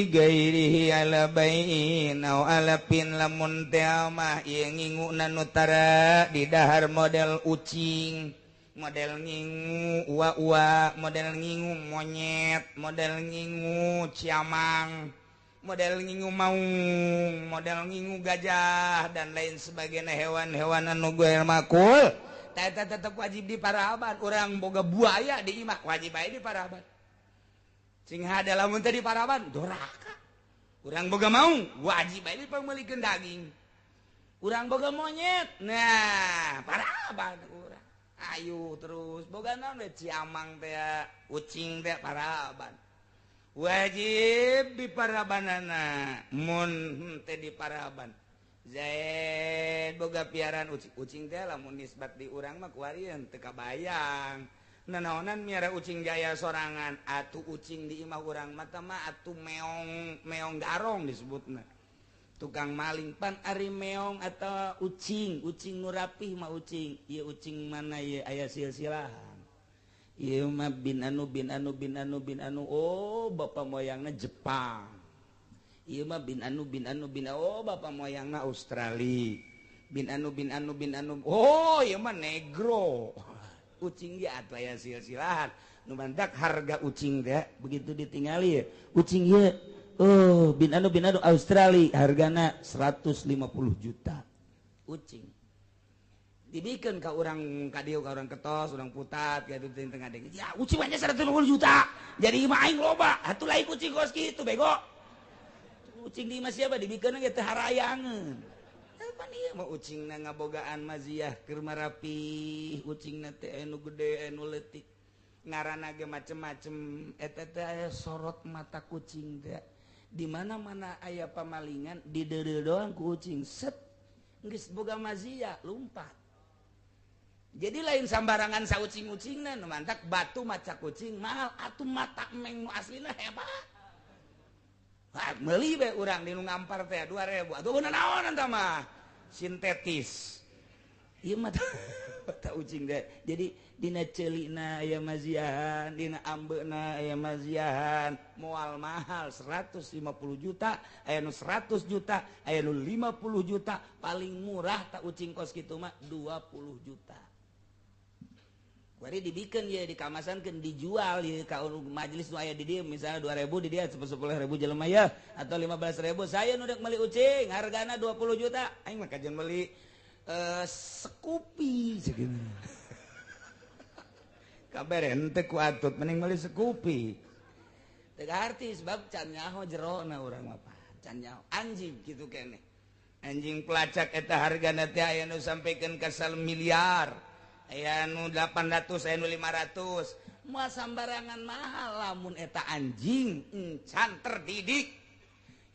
gairihi ala bai'in au alafin. Lamun teh mah ieu nginguna nu tara di dahar, model ucing, model ngingu ua-ua, model ngingu monyet, model ngingu ciamang, model ngingu maung, model ngingu gajah, dan lain sebagainya, hewan-hewan anu gair makul eta tetep wajib di paraban. Urang boga buaya di imah, wajib bae di paraban. Sing hade, lamun teh di paraban doraka. Urang boga maung, wajib bae dipangmeulikeun daging. Urang boga monyet, nah, paraban urang. Ayo terus boga naon we, ciamang teh, ucing teh, paraban, wajib di parabanana. Mun teh di paraban, Zaid boga piaran ucing. Ucing teh lamun nisbat di urang mah kuarian teu kabayang nanaonan miara ucing gaya sorangan. Atuh ucing di imah urang mah mah atuh meong, meong garong disebutna, tukang maling. Pan ari meong atau ucing, ucing nu rapih mah ucing ieu, ucing mana ieu, aya silsilahan. Ieu mah bin anu bin anu bin anu bin anu, oh, bapak moyangna Jepang. Ieu mah bin anu bin anu bin, oh, bapak moyangna Australia. Bin anu bin anu bin anu, oh, ieu mah negro. Ucing ge atuh aya silsilahan. Nu mantak harga ucing teh begitu ditingali ya, ucing ieu, oh, bin anu bin anu Australia, hargana 150 juta. Ucing dibikin ke orang ka dieu, ka orang ketos, orang putat gitu di tengah deng ya, ucing banyak 150 juta, jadi imah aing loba atuh. Lain kucing kos kitu, bego. Ucing di imah siapa dibikin ge teu harayangeun. Pan ieu mah ucingna ngabogaan maziah, keur marapih ucingna teh, anu gede, anu leutik, ngaranna ge macem-macem. Eta teh aya sorot mata kucing teh, di mana-mana aya pamalingan dideudeuh doang ku ucing, set, geus boga maziah, lumpat. Jadi lain sambarangan saucing-ucingna. Nu mantak batu maca kucing mahal atuh, mata meng nu aslina hebat. Wah, meuli be urang di nu ngampar teh 2000 atuh, naon eta mah sintetis. Ieu mah mata ucing teh. Jadi dina ceulina aya maziahan, dina ambeuna aya maziahan. Moal mahal 150 juta, aya nu 100 juta, aya nu 50 juta, paling murah tak ucing kos kitu mah 20 juta. Kuari dibikin ya, dikamasankeun, dijual ya ka majelis nu aya di dieu, misalnya 2000 di dia 10.000 jelema ya atau 15.000. Saya nu dek meuli ucing hargana 20 juta, aing mah kajian meuli Scoopy segini kabar ente ku atut, mending meuli Scoopy. Teu arti sebab can nyaho jerona urang mah, can nyaho. Anjing kitu keneh, anjing pelacak eta hargana teh aya nu sampaikan ka miliar, aya nu 800, aya nu 500. Moal sambarangan mahal lamun eta anjing encan terdidik.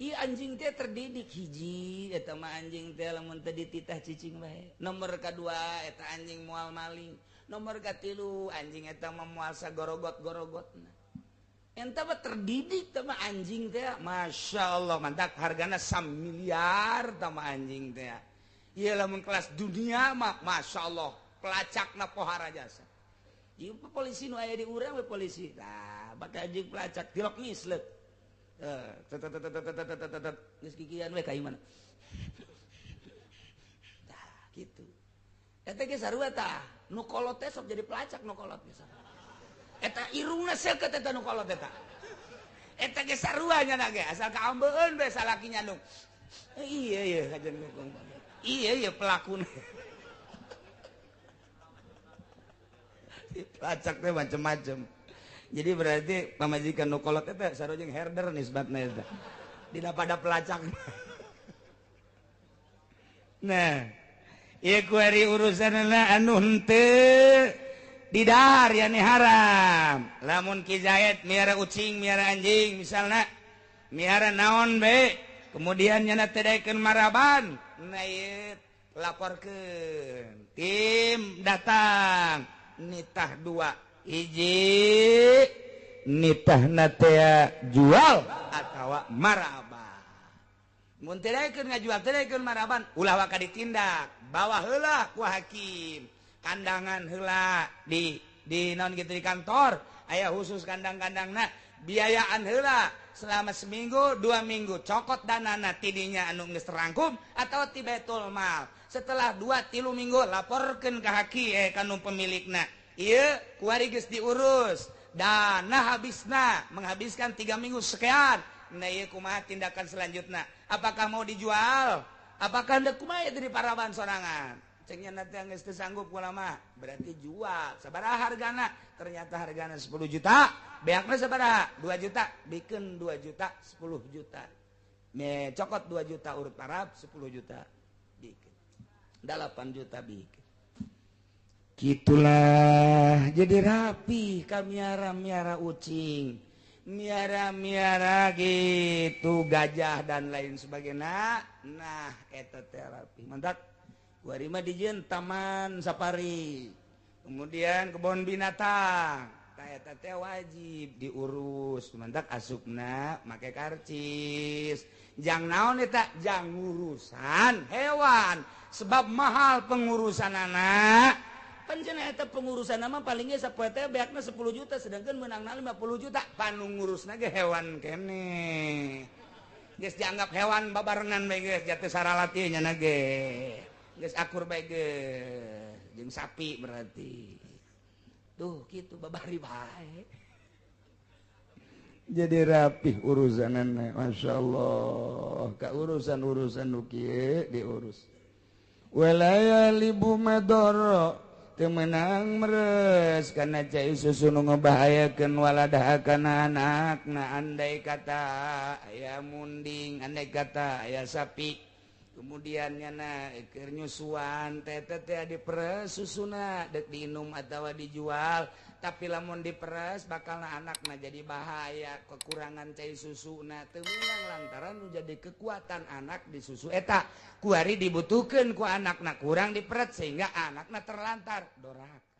Ieu anjing teh terdidik. Hiji, eta mah anjing teh lamun teu dititah cicing bae. Nomor kadua, eta anjing moal maling. Nomor katilu, anjing eta mah moal sagorogot-gorogotna. Eta mah terdidik teh mah anjing teh, Masya Allah. Mantap, hargana miliar tah mah anjing teh. Ieu lamun kelas dunia mah, Masya Allah, pelacakna pohara jasa. Ieu polisi nu aya di urang we, polisi tah baka anjing pelacak tilok mislet, eh, geus kikian we ka imana tah kitu. Eta ge sarua tah. Nu kolot teh sok jadi pelacak nu kolot biasa. Eta irungna seukeut eta nu kolot eta. Eta ge sarua nya ge asal kaambeun bae salaki nyandung. Iya iya kajian iya iya pelakuna. Pelacak teh macem-macem. Jadi berarti pamajikan nu kolot eta sarua jeung herder nisbatna eta. Dina pada pelacak. Nah, ieu kuari urusanna anu henteu didahar yani haram. Lamun Ki Zaid miara ucing, miara anjing misalna, miara naon bae, kemudian nyana teu daekeun maraban, nah ieu laporkeun. Tim datang, nitah dua, hiji nitahna teh jual atawa maraban. Mun teu daekeun ngajual, teu daekeun maraban, ulah waka ditindak, bawa heula ku hakim. Kandangan heula di naon gitu di kantor, aya khusus kandang-kandangna, biayaan heula selama seminggu, 2 minggu, cokot danana tidinya anu geus terangkum atau ti baitul mal. Setelah 2-3 minggu laporkeun ka hakim ka nu pemilikna. Ieu kuari geus diurus, dana habisna, menghabiskan 3 minggu sekian. Nah ieu kumaha tindakan selanjutna? Apakah mau dijual? Apakah hendak kumaha dari paraban sorangan? Cengnya nanti yang geus teu sanggup ulama, berarti jual. Sabaraha hargana? Ternyata hargana 10 juta, beakna sabaraha? 2 juta, bikin 2 juta, 10 juta. Me cokot 2 juta urut parab, 10 juta bikin. 8 juta bikin. Gitulah jadi rapi kamiara-miara ucing, miara-miara gitu gajah dan lain sebagainya. Nah eta terapi mantap. Warima dijieun taman safari, kemudian kebun binatang. Tah eta teh wajib diurus. Mantap asupna make karcis. Jang naon eta? Jang ngurusan hewan. Sebab mahal pengurusan anak. Pancen eta pengurusan nama palingnya sapoe teh beakna 10 juta sedangkan meunangna 50 juta. Panu ngurusna ge hewan keneh. Geus dianggap hewan babarengan bae geus jatuh saralati nya ge. Geus akur bae geus jeung sapi berarti. Tuh kitu babari bae. Jadi rapih urusanana masyaallah. Ka urusan-urusan nu kieu diurus. Walaya libu madara teu meunang meres kana cai susu nu ngebahayakeun waladaha kana anakna andai kata aya munding, andai kata aya sapi. Kemudian nyana keur nyusuan teh teh diperes susuna dek diinum atawa dijual, tapi lamun diperes bakalna anakna jadi bahaya kekurangan cai susuna teu meunang lantaran nu jadi kekuatan anak di susu eta kuari dibutuhkeun ku anakna kurang diperet sehingga anakna terlantar doraka.